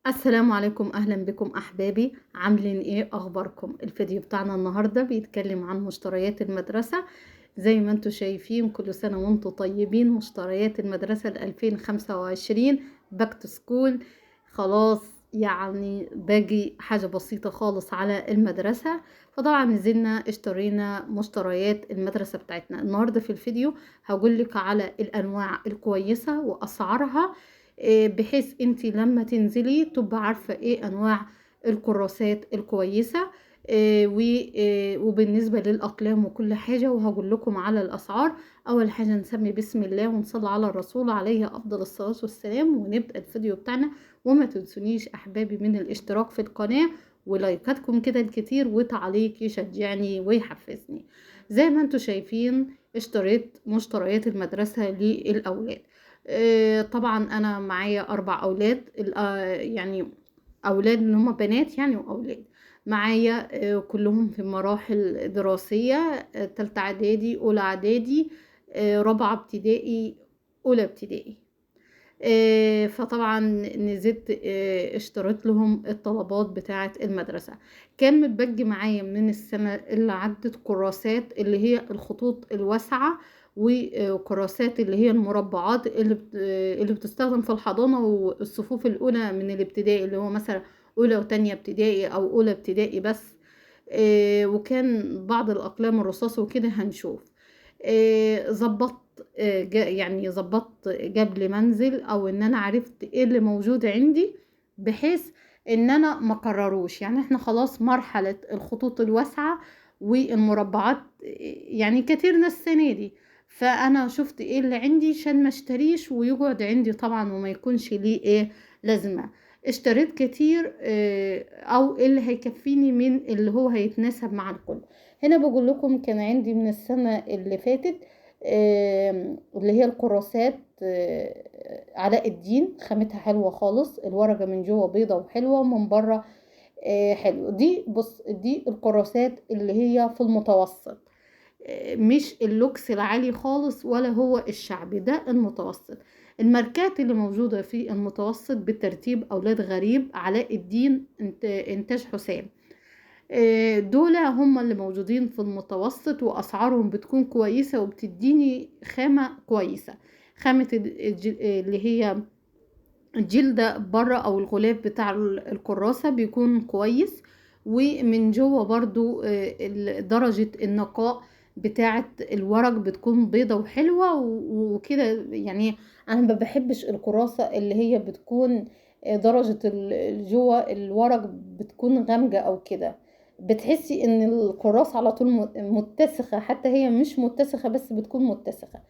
السلام عليكم، اهلا بكم احبابي. عاملين ايه؟ اخباركم؟ الفيديو بتاعنا النهارده بيتكلم عن مشتريات المدرسة. زي ما انتم شايفين، كل سنة وانتم طيبين. مشتريات المدرسة 2025 back to school، خلاص يعني باقي حاجة بسيطة خالص على المدرسة. فطبعا نزلنا اشترينا مشتريات المدرسة بتاعتنا. النهارده في الفيديو هقولك على الانواع الكويسة واسعارها، بحيث انت لما تنزلي تبقى عارفة ايه انواع الكراسات الكويسة، وبالنسبة للأقلام وكل حاجة، وهقول لكم على الأسعار. أول حاجة نسمي بسم الله ونصلي على الرسول عليه أفضل الصلاة والسلام، ونبدأ الفيديو بتاعنا. وما تنسونيش أحبابي من الاشتراك في القناة ولايكاتكم كده الكتير وتعليق يشجعني ويحفزني. زي ما انتم شايفين اشتريت مشتريات المدرسة للأولاد. طبعا انا معايا 4 اولاد، يعني اولاد اللي هم بنات يعني واولاد معايا، كلهم في مراحل دراسية، تالتة اعدادي، اولى اعدادي، رابعة ابتدائي، اولى ابتدائي. فطبعا نزلت، اشتريت لهم الطلبات بتاعة المدرسة. كان متبقي معايا من السنة اللي عدت كراسات اللي هي الخطوط الواسعة وكراسات اللي هي المربعات اللي بتستخدم في الحضانة والصفوف الأولى من الابتدائي، اللي هو مثلا أولى وتانية ابتدائي أو أولى ابتدائي بس. وكان بعض الأقلام الرصاص وكده. هنشوف. ظبطت، يعني ظبطت قبل منزل، أو إن أنا عرفت إيه اللي موجود عندي بحيث إن أنا ما قرروش. يعني إحنا خلاص مرحلة الخطوط الواسعة والمربعات يعني كتير السنة دي، فانا شفت ايه اللي عندي عشان ما اشتريش ويقعد عندي طبعا وما يكونش ليه ايه لازمه. اشتريت كتير، او اللي هيكفيني من اللي هو هيتناسب مع الكل. هنا بقول لكم كان عندي من السنة اللي فاتت، اللي هي الكراسات، علاء الدين، خامتها حلوة خالص، الورقة من جوه بيضة وحلوه ومن بره، حلو. دي بص، دي الكراسات اللي هي في المتوسط، مش اللوكس العالي خالص ولا هو الشعبي، ده المتوسط. الماركات اللي موجودة في المتوسط بالترتيب: أولاد غريب، علاء الدين، إنتاج حسام. دول هم اللي موجودين في المتوسط، وأسعارهم بتكون كويسة وبتديني خامة كويسة. خامة اللي هي الجلدة بره أو الغلاف بتاع الكراسة بيكون كويس، ومن جوه برضو، درجة النقاء بتاعة الورق بتكون بيضة وحلوة وكده. يعني انا ما بحبش الكراسة اللي هي بتكون درجة جوه الورق بتكون غامجة او كده، بتحسي ان الكراسة على طول متسخة، حتى هي مش متسخة بس بتكون متسخة.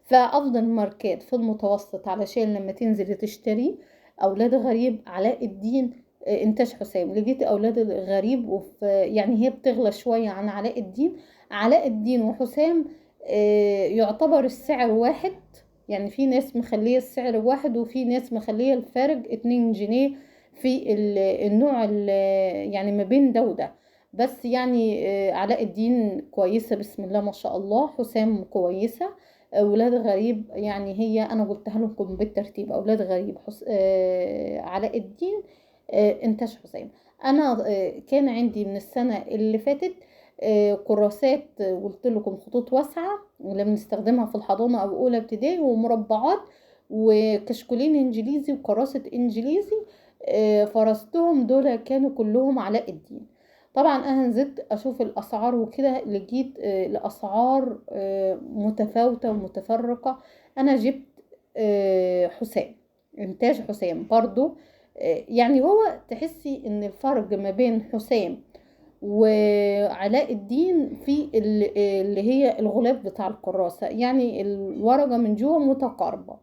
فافضل ماركات في المتوسط علشان لما تنزلي تشتري: اولاد غريب، علاء الدين، انتاج حسام. لقيت اولاد الغريب يعني هي بتغلى شوية عن علاء الدين. علاء الدين وحسام، يعتبر السعر واحد، يعني في ناس مخليه السعر واحد وفي ناس مخليه الفرق 2 جنيه في النوع يعني ما بين ده وده. بس علاء الدين كويسة بسم الله ما شاء الله، حسام كويسة، اولاد غريب يعني هي انا قلتها لكم بالترتيب: اولاد غريب، علاء الدين، انتاج حسام. انا، كان عندي من السنة اللي فاتت، كراسات، قلت لكم خطوط واسعة اللي بنستخدمها في الحضانة او اولى ابتدائي، ومربعات، وكشكولين انجليزي، وكراسه انجليزي، فرستهم دول كانوا كلهم علاء الدين. طبعا انا نزلت اشوف الاسعار وكده، لقيت، الاسعار، متفاوتة ومتفرقه. انا جبت، حسام، انتاج حسام برضو، يعني هو تحسي ان الفرق ما بين حسام وعلاء الدين في اللي هي الغلاف بتاع الكراسة، يعني الورقة من جوه متقاربة.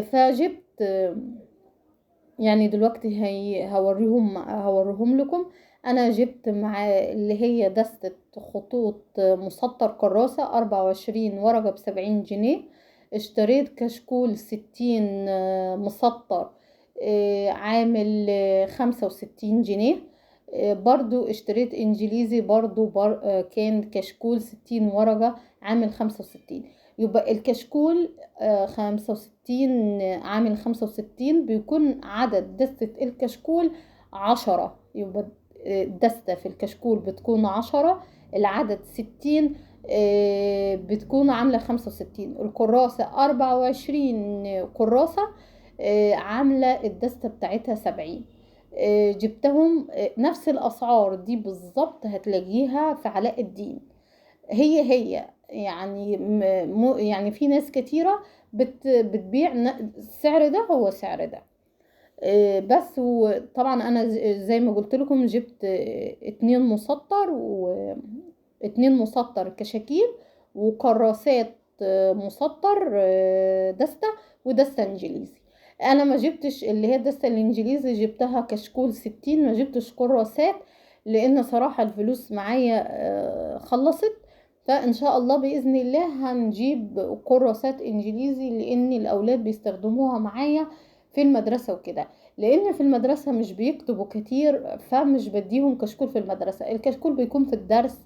فجبت، يعني دلوقتي هوريهم لكم. انا جبت مع اللي هي دستة خطوط مسطر كراسة 24 ورقة ب70 جنيه. اشتريت كشكول 60، مسطر، عامل، 65 جنيه. برضو اشتريت انجليزي برضو كان كشكول 60 ورقة عامل 65. يبقى الكشكول 65 عامل 65، بيكون عدد دستة الكشكول 10. يبقى الدستة في الكشكول بتكون 10، العدد 60، بتكون عاملة 65. الكراسة 24 كراسة، عاملة الدستة بتاعتها 70. جبتهم نفس الأسعار دي بالظبط هتلاقيها في علاء الدين، هي هي يعني يعني في ناس كتيرة بتبيع السعر ده هو سعر ده. بس وطبعا انا زي ما قلت لكم جبت 2 مسطر و 2 مسطر كشاكيل، وكراسات مسطر دستة ودستة انجليزي. انا ما جبتش اللي هي الدستة الانجليزي، جبتها كشكول 60، ما جبتش كراسات لان صراحة الفلوس معايا خلصت. فان شاء الله باذن الله هنجيب كراسات انجليزي لان الاولاد بيستخدموها معايا في المدرسة وكده، لان في المدرسة مش بيكتبوا كتير، فمش بديهم كشكول في المدرسة. الكشكول بيكون في الدرس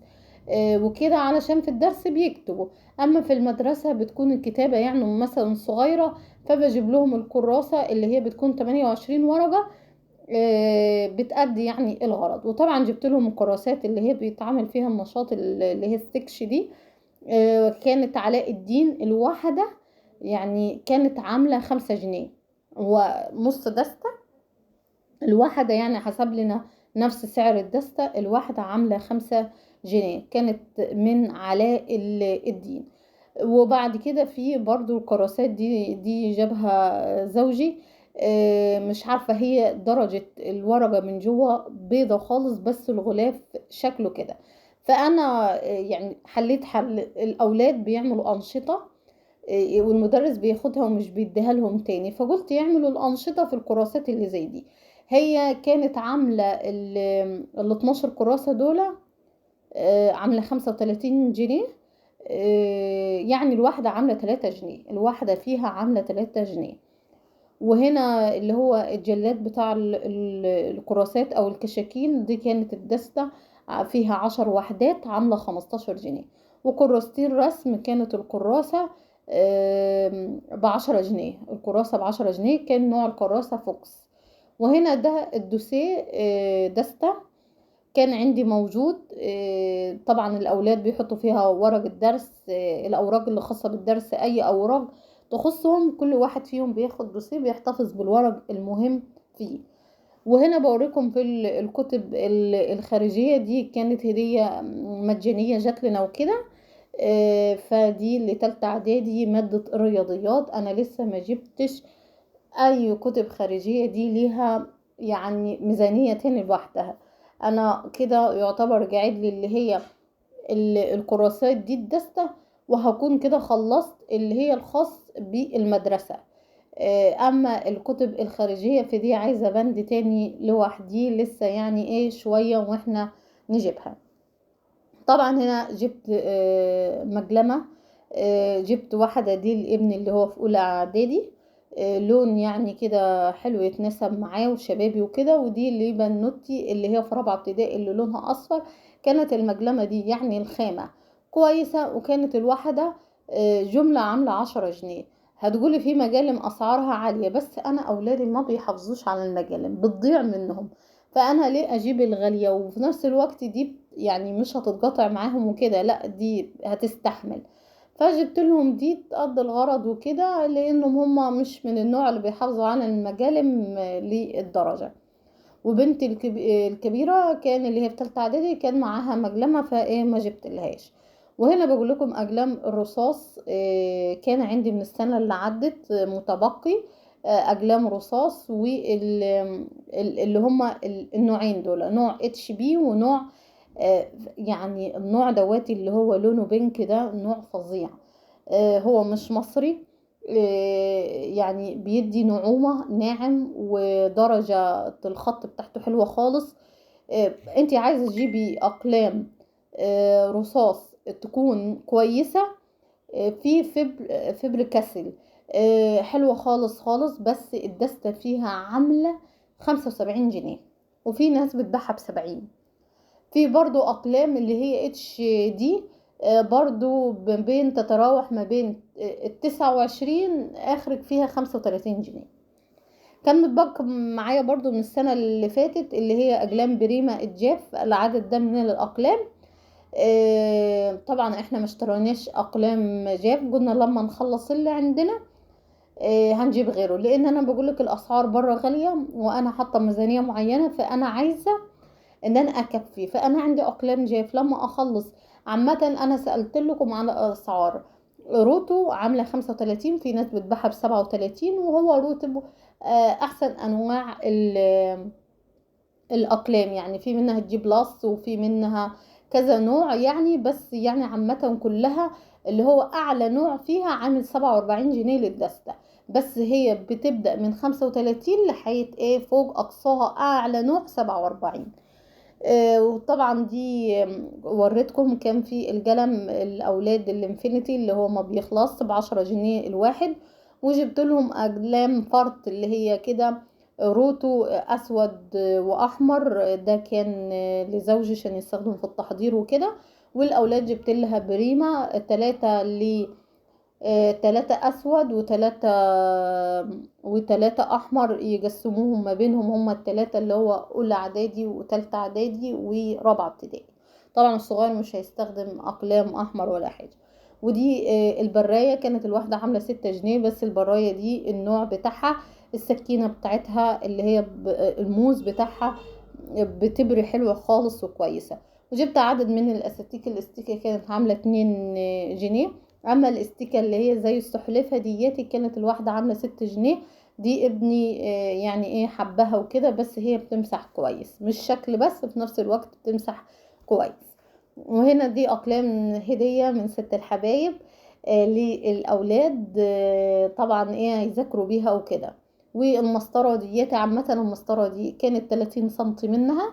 وكده، علشان في الدرس بيكتبوا، اما في المدرسة بتكون الكتابة يعني مثلا صغيرة، فبجيب لهم الكراسة اللي هي بتكون 28 ورقة، بتأدي يعني الغرض. وطبعا جبت لهم الكراسات اللي هي بيتعمل فيها النشاط اللي هي السكش دي، كانت علاء الدين الواحدة يعني كانت عاملة 5 جنيه ونص دستة الواحدة، يعني حسب لنا نفس سعر الدستة الواحدة عاملة 5 جنيه، كانت من علاء الدين. وبعد كده في برضو الكراسات دي جابها زوجي، مش عارفة هي درجة الورقة من جوه بيضة خالص بس الغلاف شكله كده. فأنا يعني حليت حل، الأولاد بيعملوا أنشطة، والمدرس بياخدها ومش بيديها لهم تاني، فقلت يعملوا الأنشطة في الكراسات اللي زي دي. هي كانت عاملة ال 12 كراسة دول، عاملة 35 جنيه، يعني الواحدة عاملة 3 جنيه، الواحدة فيها عاملة 3 جنيه. وهنا اللي هو الجلاد بتاع الكراسات او الكشاكيل دي، كانت الدستة فيها 10 وحدات عاملة 15 جنيه. وكراستين رسم كانت الكراسة ب10 جنيه، الكراسة ب10 جنيه، كان نوع الكراسة فوكس. وهنا ده الدوسيه، دستة كان عندي موجود، طبعا الاولاد بيحطوا فيها ورق الدرس، الاوراق اللي خاصة بالدرس، اي اوراق تخصهم كل واحد فيهم بياخد دوسيه بيحتفظ بالورق المهم فيه. وهنا بوريكم في الكتب الخارجية دي، كانت هدية مجانية جات لنا وكده، فدي لتالتة اعدادي مادة الرياضيات. انا لسه ما جبتش اي كتب خارجية، دي ليها يعني ميزانية تاني لوحدها. انا كده يعتبر قاعد لي اللي هي الكراسات دي الدستة، وهكون كده خلصت اللي هي الخاص بالمدرسة. اما الكتب الخارجية فدي عايزة بند تاني لوحدي لسه، يعني ايه شوية واحنا نجيبها. طبعا هنا جبت مجلمة، جبت واحدة دي لابني اللي هو في اولى اعدادي، لون يعني كده حلو يتناسب معاه وشبابي وكده. ودي لبنوتي اللي هي في رابعة ابتدائي اللي لونها اصفر. كانت المجلمة دي يعني الخامة كويسة، وكانت الواحدة جملة عاملة 10 جنيه. هتقولي في مجالم اسعارها عالية، بس انا اولادي ما بيحافظوش على المجالم، بتضيع منهم، فانا ليه اجيب الغالية وفي نفس الوقت دي يعني مش هتتقطع معاهم وكده، لا دي هتستحمل. فجبت لهم دي تقضي الغرض وكده، لانهم هم مش من النوع اللي بيحافظوا على المجالم للدرجة. وبنتي الكبيرة كان اللي هي في تالتة اعدادي كان معاها مجلمة، فايه ما جبت لهاش. وهنا بقول لكم اقلام الرصاص، كان عندي من السنة اللي عدت متبقي، اقلام رصاص، واللي هما النوعين دول، نوع HB ونوع، يعني النوع دوات اللي هو لونه pink، ده نوع فظيع، هو مش مصري، يعني بيدي نعومة، ناعم، ودرجة الخط بتاعته حلوة خالص. انتي عايزة تجيبي اقلام رصاص تكون كويسة، في فبر كاسل، حلوة خالص خالص، بس الدستة فيها عاملة 75 جنيه، وفي ناس بتبيعها ب70. في برضو اقلام اللي هي HD، برضو بين تتراوح ما بين 29 اخرج فيها 35 جنيه. كان متبقى معايا برضو من السنة اللي فاتت اللي هي اقلام بريمة الجاف، العدد ده من الاقلام. طبعا احنا ما اشتريناش اقلام جاف، قلنا لما نخلص اللي عندنا هنجيب غيره، لان انا بقولك الاسعار بره غالية وانا حاطة ميزانية معينة، فانا عايزة ان انا اكفي. فانا عندي اقلام جاف لما اخلص. عامة انا سألت لكم على اسعار روتو عاملة 35، في ناس بتبيعها ب37، وهو روتو احسن انواع الاقلام، يعني في منها ال G Plus وفي منها كذا نوع يعني، بس يعني عامة كلها اللي هو اعلى نوع فيها عامل 47 جنيه للدستة، بس هي بتبدأ من 35 لحيث ايه فوق اقصاها اعلى نوع 47. وطبعا دي وريتكم كان في القلم الاولاد ال infinity اللي هو ما بيخلص ب10 جنيه الواحد، وجبت لهم اقلام فرط اللي هي كده روتو اسود واحمر، ده كان لزوجي عشان يستخدم في التحضير وكده. والاولاد جبت لها بريمة 3 ل 3 اسود وتلاتة احمر، يقسموهم ما بينهم هما التلاتة اللي هو اولى اعدادي وتالتة اعدادي ورابعة ابتدائي. طبعا الصغير مش هيستخدم اقلام احمر ولا حاجة. ودي البراية كانت الواحدة عاملة 6 جنيه، بس البراية دي النوع بتاعها السكينة بتاعتها اللي هي الموز بتاعها بتبري حلوة خالص وكويسة. وجبت عدد من الاستيكة، الاستيكة كانت عاملة 2 جنيه. اما الاستيكة اللي هي زي السحلفة دياتي كانت الواحدة عاملة 6 جنيه، دي ابني يعني ايه حبها وكده، بس هي بتمسح كويس، مش شكل بس في نفس الوقت بتمسح كويس. وهنا دي اقلام هدية من ست الحبايب للاولاد، طبعا ايه هيذاكروا بيها وكده. والمسطرة دياتي عامة المسطرة دي كانت 30 سنتي منها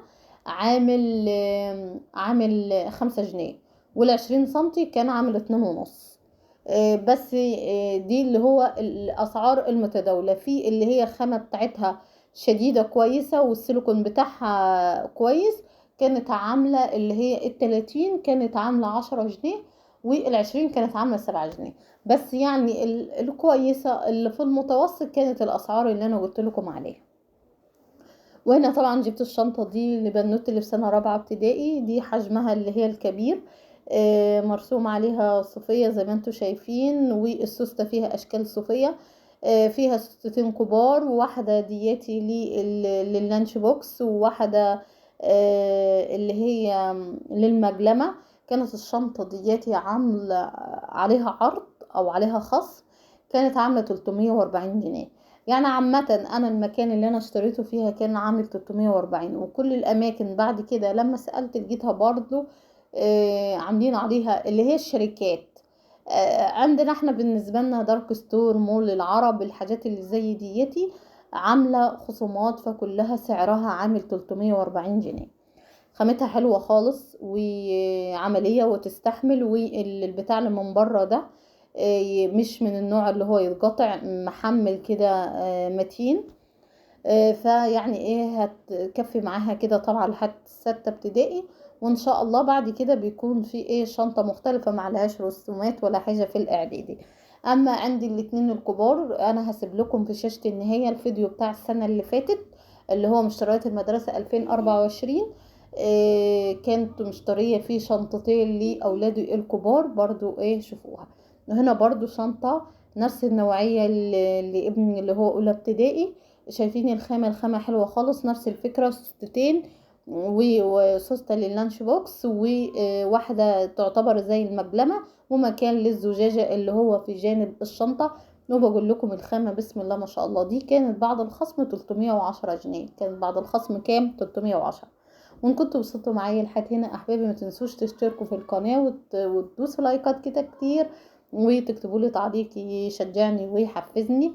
عامل 5 جنيه، والعشرين سنتي كان عامل اتنين ونص. بس دي اللي هو الاسعار المتداولة. في اللي هي الخامة بتاعتها شديدة كويسة والسيليكون بتاعها كويس، كانت عاملة اللي هي التلاتين كانت عاملة 10 جنيه، والعشرين كانت عاملة 7 جنيه. بس يعني الكويسة اللي في المتوسط كانت الاسعار اللي انا قلت لكم عليها. وهنا طبعا جبت الشنطة دي لبنوت اللي في سنة رابعة ابتدائي، دي حجمها اللي هي الكبير، مرسوم عليها صوفية زي ما انتم شايفين، والسوستة فيها اشكال صوفية، فيها سوستتين كبار، وواحدة دياتي لل lunch box، وواحدة اللي هي للمجلمة. كانت الشنطة دياتي عاملة عليها عرض او عليها خصم، كانت عاملة 340 جنيه. يعني عامة انا المكان اللي انا اشتريته فيها كان عامل 340، وكل الاماكن بعد كده لما سألت لقيتها برضو عاملين عليها اللي هي الشركات. عندنا احنا بالنسبة لنا دارك ستور، مول العرب، الحاجات اللي زي ديتي عاملة خصومات، فكلها سعرها عامل 340 جنيه. خامتها حلوة خالص وعملية وتستحمل، والبتاع اللي من بره ده مش من النوع اللي هو يتقطع، محمل كده متين، فيعني ايه هتكفي معاها كده طبعا لحد 6 ابتدائي. وان شاء الله بعد كده بيكون في ايه شنطة مختلفة ما عليهاش رسومات ولا حاجة في الاعدادي. اما عندي الاتنين الكبار انا هسيب لكم في شاشة النهاية الفيديو بتاع السنة اللي فاتت اللي هو مشتريات المدرسة 2024، كانت مشترية فيه شنطتين لاولادي الكبار برضو ايه شوفوها. وهنا برضو شنطة نفس النوعية لابني اللي هو اولى ابتدائي، شايفين الخامة، الخامة حلوة خالص، نفس الفكرة، سوستتين وسوستة لل lunch box، وواحدة تعتبر زي المجلمة، ومكان للزجاجة اللي هو في جانب الشنطة. وبقول لكم الخامة بسم الله ما شاء الله، دي كانت بعد الخصم 310 جنيه، كانت بعد الخصم كام؟ 310. وان كنتوا وصلتوا معايا لحد هنا احبابي ما تنسوش تشتركوا في القناة وتدوسوا لايكات كده كتير، وتكتبوا لي تعليق يشجعني ويحفزني.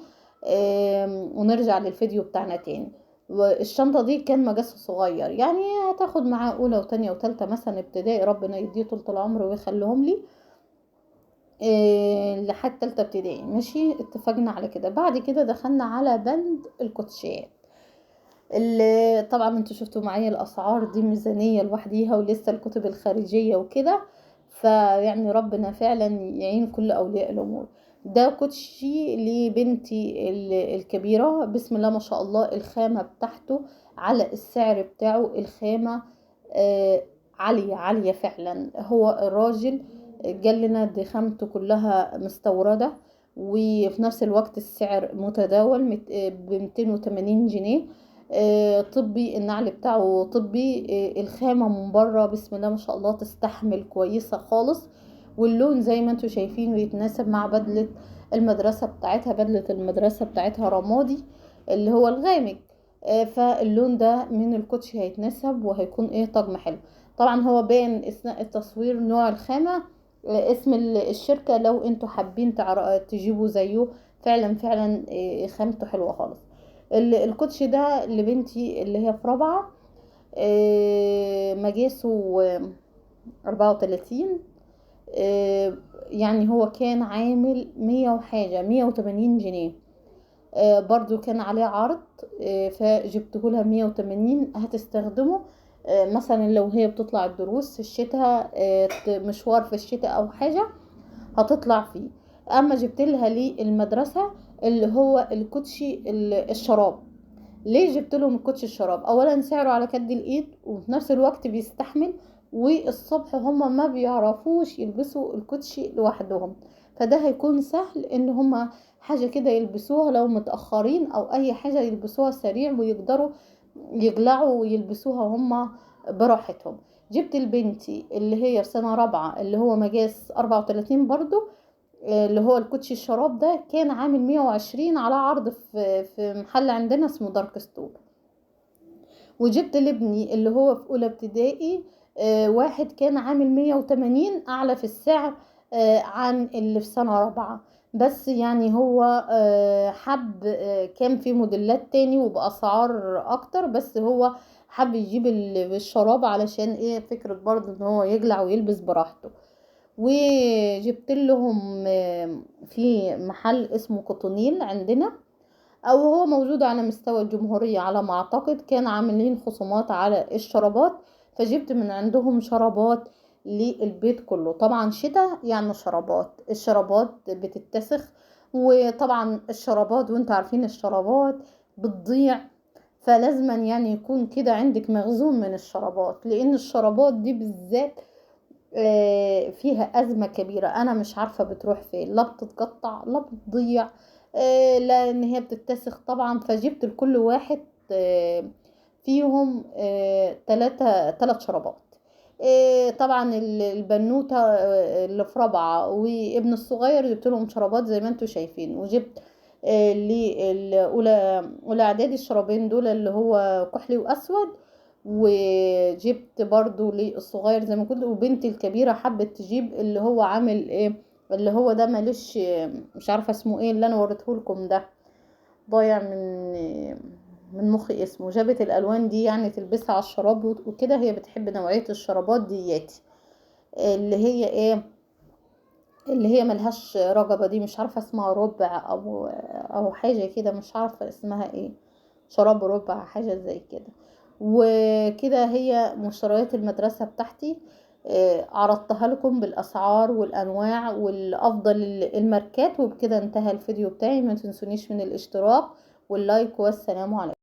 ونرجع للفيديو بتاعنا تاني. والشنطة دي كان مقاسه صغير، يعني هتاخد معاه اولى وتانية وتالتة مثلا ابتدائي، ربنا يديه طولة العمر ويخليهم لي لحد تالتة ابتدائي. ماشي، اتفقنا على كده. بعد كده دخلنا على بند الكوتشيات، اللي طبعا انتوا شفتوا معايا الاسعار دي ميزانية لوحديها ولسه الكتب الخارجية وكده، ف فيعني ربنا فعلا يعين كل اولياء الامور. ده كوتشي لبنتي الكبيرة، بسم الله ما شاء الله، الخامة بتاعته على السعر بتاعه، الخامة عالية عالية فعلا. هو الراجل جال لنا دي خامته كلها مستوردة، وفي نفس الوقت السعر متداول ب280 جنيه. طبي، النعل بتاعه طبي، الخامة من بره بسم الله ما شاء الله تستحمل كويسة خالص، واللون زي ما انتوا شايفين ويتناسب مع بدلة المدرسة بتاعتها. بدلة المدرسة بتاعتها رمادي اللي هو الغامق، فاللون ده من الكوتشي هيتناسب وهيكون ايه طقم حلو. طبعا هو باين اثناء التصوير نوع الخامة، اسم الشركة لو انتوا حابين تجيبوا زيه، فعلا فعلا خامته حلوة خالص. الكوتشي ده لبنتي اللي هي في رابعة، مقاسه 34، يعني هو كان عامل 100 وحاجة، 180 جنيه، برضو كان عليه عرض، فجبته لها 180. هتستخدمه مثلا لو هي بتطلع الدروس في الشتاء، مشوار في الشتاء او حاجة هتطلع فيه. اما جبت لها للمدرسة اللي هو الكوتشي الشراب. ليه جبت لهم الكوتشي الشراب؟ اولا سعره على كد الايد، وفي نفس الوقت بيستحمل، والصبح هما ما بيعرفوش يلبسوا الكوتشي لوحدهم، فده هيكون سهل ان هما حاجة كده يلبسوها لو متأخرين او اي حاجة يلبسوها سريع ويقدروا يقلعوا ويلبسوها هما براحتهم. جبت لبنتي اللي هي في سنة رابعة اللي هو مقاس 34 برضو، اللي هو الكوتشي الشراب ده كان عامل 120 على عرض في محل عندنا اسمه Dark Store. وجبت لابني اللي هو في اولى ابتدائي، واحد كان عامل 180، اعلى في السعر عن اللي في سنة رابعة، بس يعني هو حب، كان في موديلات تاني وبأسعار اكتر، بس هو حب يجيب الشراب علشان ايه، فكرة برضه ان هو يقلع ويلبس براحته. وجبت لهم في محل اسمه قطنيل عندنا، او هو موجود على مستوى الجمهورية على ما اعتقد، كان عاملين خصومات على الشرابات، فجبت من عندهم شرابات للبيت كله. طبعا شتاء يعني شرابات، الشرابات بتتسخ، وطبعا الشرابات وانتوا عارفين الشرابات بتضيع، فلازما يعني يكون كده عندك مخزون من الشرابات، لان الشرابات دي بالذات فيها ازمة كبيرة، انا مش عارفة بتروح فين، لا بتتقطع لا بتضيع، لان هي بتتسخ طبعا. فجبت لكل واحد فيهم 3 شرابات. طبعا البنوتة اللي في رابعة وابن الصغير جبت لهم شرابات زي ما انتوا شايفين، وجبت للأولى أولى إعدادي الشرابين دول اللي هو كحلي وأسود، وجبت برضو للصغير زي ما قلت. وبنتي الكبيرة حبت تجيب اللي هو عامل ايه، اللي هو ده مالوش مش عارفة اسمه ايه اللي انا وريته لكم ده، ضايع من مخي اسمه. جابت الالوان دي يعني تلبسها على الشراب وكده، هي بتحب نوعية الشرابات دياتي اللي هي ايه، اللي هي ملهاش رقبة دي، مش عارفة اسمها ربع او حاجة كده، مش عارفة اسمها ايه، شراب ربع حاجة زي كده. وكده هي مشتريات المدرسة بتاعتي، عرضتها لكم بالاسعار والانواع والافضل الماركات. وبكده انتهى الفيديو بتاعي، ما تنسونيش من الاشتراك واللايك، والسلام عليكم.